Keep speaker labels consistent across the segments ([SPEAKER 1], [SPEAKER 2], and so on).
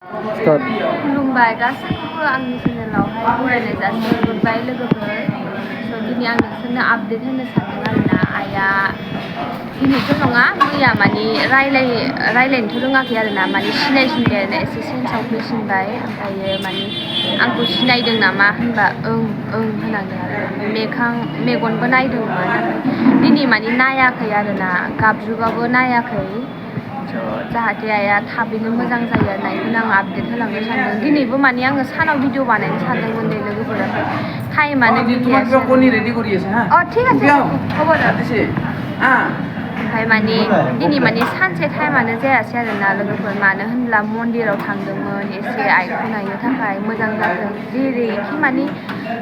[SPEAKER 1] खुलुमबाय गासैखौबो आंनि चेनेलावहाय बरायनाय जासिहरबाय लोगोफोर। दिनै आं नोंसोरनो आपडेट होनो सानदों आरोना। आइया दिनैथ' नङा मैया माने रायलायनोथ' रोङाखै आरोना, माने सिनायसिनबाय आरोना, एसे सेन्सआव फैसिनबाय। ओमफ्रायो माने आंखौ सिनायदों नामा होनबा ओं होनांदों आरो। ओमफ्राय मेगनबो नायदोंमोन, ओमफ्राय दिनै माने नायाखै आरोना, गाबज्रिबाबो नायाखै। जाहाथे आइया थाबैनो मोजां जायो आरोना, बेखौनो आं आपडेट होलांनो सानदों। दिनैबो माने आङो सानाव भिडिअ बानायनो सानदोंमोन दे लोगोफोर, टाइमानो मिलायासै। ठीक আছে হ'ব दे। ओमफ्राय माने दिनै माने सानसे टाइमानो जायासै आरोना लोगोफोर, मानो होनब्ला मन्दिराव थांदोंमोन एसे आइखौ नायनो थाखाय। मोजां जाथों जेरैखि माने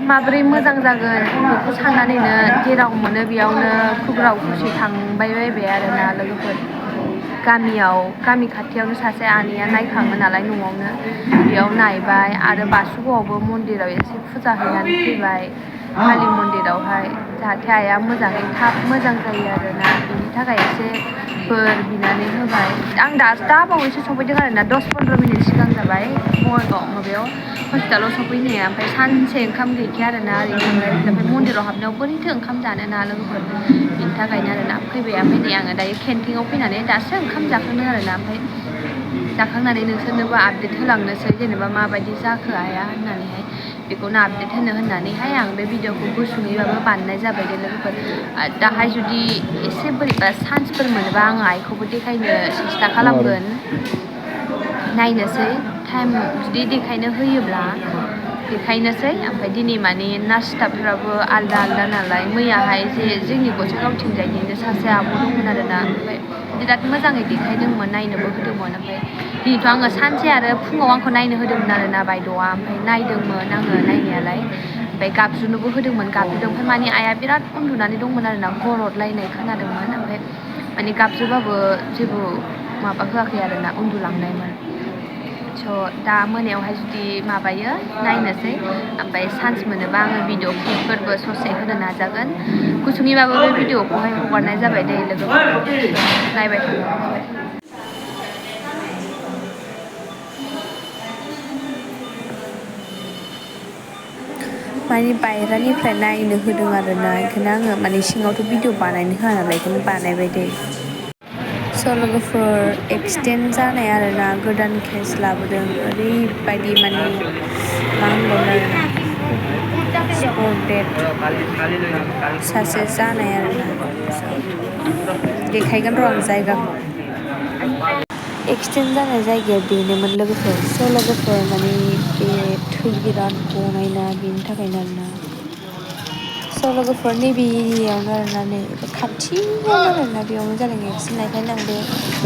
[SPEAKER 1] माबोरै मोजां जागोन बेखौ साननानैनो जेराव मोनो बेयावनो खुग्राव खुसि थांबाय बायबाय आरोना लोगोफोर। गामि खाथियावनो सासे आनैया नायखाङो नालाय न'आवनो, बेयाव नायबाय आरो बासुगावआवबो मन्दिराव एसे फुजा हैनानै फैबाय, कालि मन्दिरावहाय। जाहाथे आइया मोजाङै थाब मोजां जायो आरोना, बेनि थाखाय एसे बोर बिनानै होबाय। आं दा बावैसो सफैदों आरोना, 10-15 मिनिट सिगां जाबाय बङाइगाव माबायाव हस्पिटालाव सफैनाया। ओमफ्राय सानसे ओंखाम गैखाया आरोना, ओरै थांलाय फैलाय। ओमफ्राय मन्दिराव हाबनायाव बोरैथो ओंखाम जानो ना लोगोफोर, बेनि थाखायनो आरोना फैबाय। ओमफ्राय नै आङो दायो केन्टिनाव फैनानै दासो ओंखाम जाखांदों आरोना। ओमफ्राय जाखांनानै नोंसोरनोबो आपडेट होलांनोसै, जेनेबा माबायदि जाखो आइया होननानैहाय, बेखौनो आपडेट होननानैहाय आं बे भिडिअखौ गुसुङैबाबो बानायनाय जाबाय दे लोगोफोर। दाहाय जुदि एसे बोरैबा चान्सफोर मोनोबा आङो आइखौबो देखायनो सेस्था खालामगोन, नायनोसै टाइम जुदि देखायनो होयोब्ला देखायनोसै। ओमफ्राय दिनै माने नार्स स्टाफफ्राबो आलदा नालाय, मैयाहाय जे जोंनि गसाइगावथिंजायनिनो सासे आब' दंमोन आरोना, ओमफ्राय बिराद मोजाङै देखायदोंमोन, नायनोबो होदोंमोन। ओमफ्राय दिनैथ' आङो सानसे आरो फुङाव आंखौ नायनो होदोंमोन आरोना बायद'आ। ओमफ्राय नायदोंमोन आङो नायनायालाय, ओमफ्राय गाबज्रिनोबो होदोंमोन, गाबज्रिदों। ओमफ्राय माने आइया बिराद उन्दुनानै दंमोन आरोना, गरदलायनाय खोनादोंमोन। ओमफ्राय माने गाबज्रिबाबो जेबो माबा होआखै आरोना, उन्दुलांनायमोन। दा मोनायावहाय जुदि माबायो नायनोसै, ओमफ्राय चान्स मोनोबा आङो भिडिअ क्लिपफोरबो ससे होनो नाजागोन। गुसुङैबाबो बे भिडिअखौहाय हगारनाय जाबाय दे लोगोफोर, नायबाय थाबानो जाबाय। माने बायह्रानिफ्राय नायनो होदों आरोना, बेखायनो आङो माने सिङावथ' भिडिअ बानायनो होआ नालाय, बेखौनो बानायबाय दे। लोगोफोर एक्सटेन्ड जानाय आरोना, गोदान केस लाबोदों। ओरैबायदि माने मा होनबावनो आरोना, स्पट डेट सासे जानाय आरोना। देखायगोन र' आं जायगाखौ। एक्सटेन्ड जानाय जायगाया बेनोमोन लोगोफोर। लोगोफोर माने बे थै बिराद गनायना, बेनि थाखायनो आरोना। लोगोफोर नैबे एरियायावनो आरोना, नै खाथियावनो आरोना, बेयावनो जादों एक्सिडेन्ट। ओंखायनो आं बे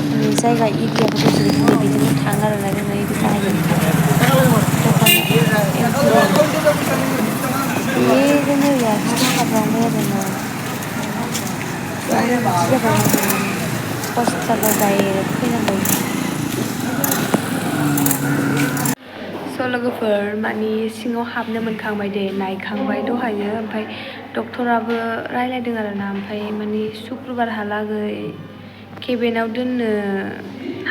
[SPEAKER 1] माने जायगा एरियाफोरखौ जेरै बुङो बिदिनो थाङो आरोना, जोङो बिदि साहायजों बेजोंनो ओरै आगसिथिं हाबलांबाय आरोना, बेयावनो बिदि जाबाय माने हस्पिटालाव डाइरेक्ट फैनांबाय। लोगोफोर माने सिङाव हाबनो मोनखांबाय दे, नायखांबाय दहायो। ओमफ्राय डक्टराबो रायज्लायदों आरोना, ओमफ्राय माने सुक्रुबारहालागै केबिनाव दोननो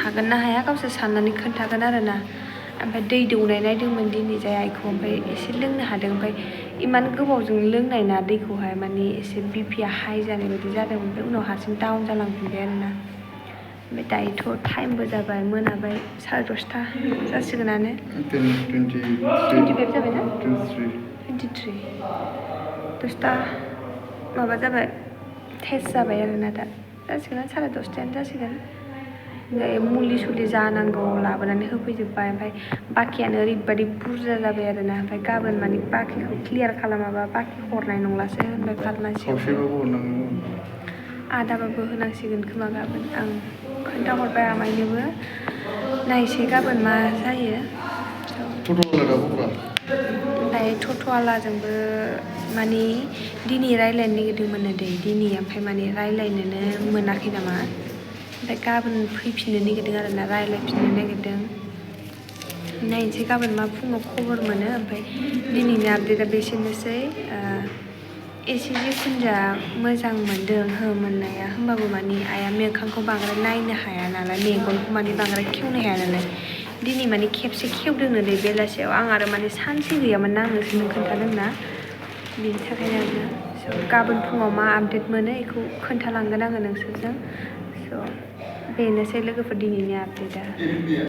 [SPEAKER 1] हागोन ना हाया गावसोर साननानै खोन्थागोन आरोना। ओमफ्राय दै दौनाय नायदोंमोन दिनै जाय आइखौ, ओमफ्राय एसे लोंनो हादों। ओमफ्राय इमान गोबावजों लोंनाय ना दैखौहाय, माने एसे बिपिया हाइ जानाय बायदि जादों। ओमफ्राय उनाव हारसिं डाउन जालांफिनबाय आरोना। ओमफ्राय दायोथ' टाइमबो जाबाय, मोनाबाय, 10:30 जासिगोनानो। 25 जाबायना, 23 10टा माबा जाबाय, टेस्ट जाबाय आरोना। दा जासिगोन 10:30 जासिगोन। मुलि सुलि जानांगौ लाबोनानै होफैजोब्बाय। ओमफ्राय बाखियानो ओरैबायदि बुरजा जाबाय आरोना। ओमफ्राय गाबोन माने बाखिखौ क्लियार खालामाबा बाखि हरनाय नंलासो होनबाय फार्मासियाव। आदाबाबो होनांसिगोन खोमा गाबोन। आं खोन्थाहरबाय आमाइनोबो, नायसै गाबोन मा जायो। ओमफ्राय टट'वालाजोंबो माने दिनै रायज्लायनो नागिरदोंमोननो दै, दिनै। ओमफ्राय माने रायज्लायनोनो मोनाखै नामा, ओमफ्राय गाबोन फैफिननो नागिरदों आरोना, रायज्लायफिननो नागिरदों। नायनोसै गाबोन मा फुङाव खबर मोनो। ओमफ्राय दिनैनि आपडेटआ बेसेनोसै। एसे जिखुनजा मोजां मोनदों मोननाया, होमबाबो माने आइया मोखांखौ बांद्राय नायनो हाया नालाय, मेगनखौ माने बांद्राय खेवनो हाया नालाय, दिनै माने खेबसे खेवदोंनो दे बेलासियाव आं आरो माने सानसे गैयामोन ना आं नोंसोरनो खोन्थादोंना बेनि थाखायनो आरोना स' गाबोन फुङाव मा आपडेट मोनो बेखौ खोन्थालांगोन आङो नोंसोरजों स' बेनोसै लोगोफोर दिनैनि आपडेटआ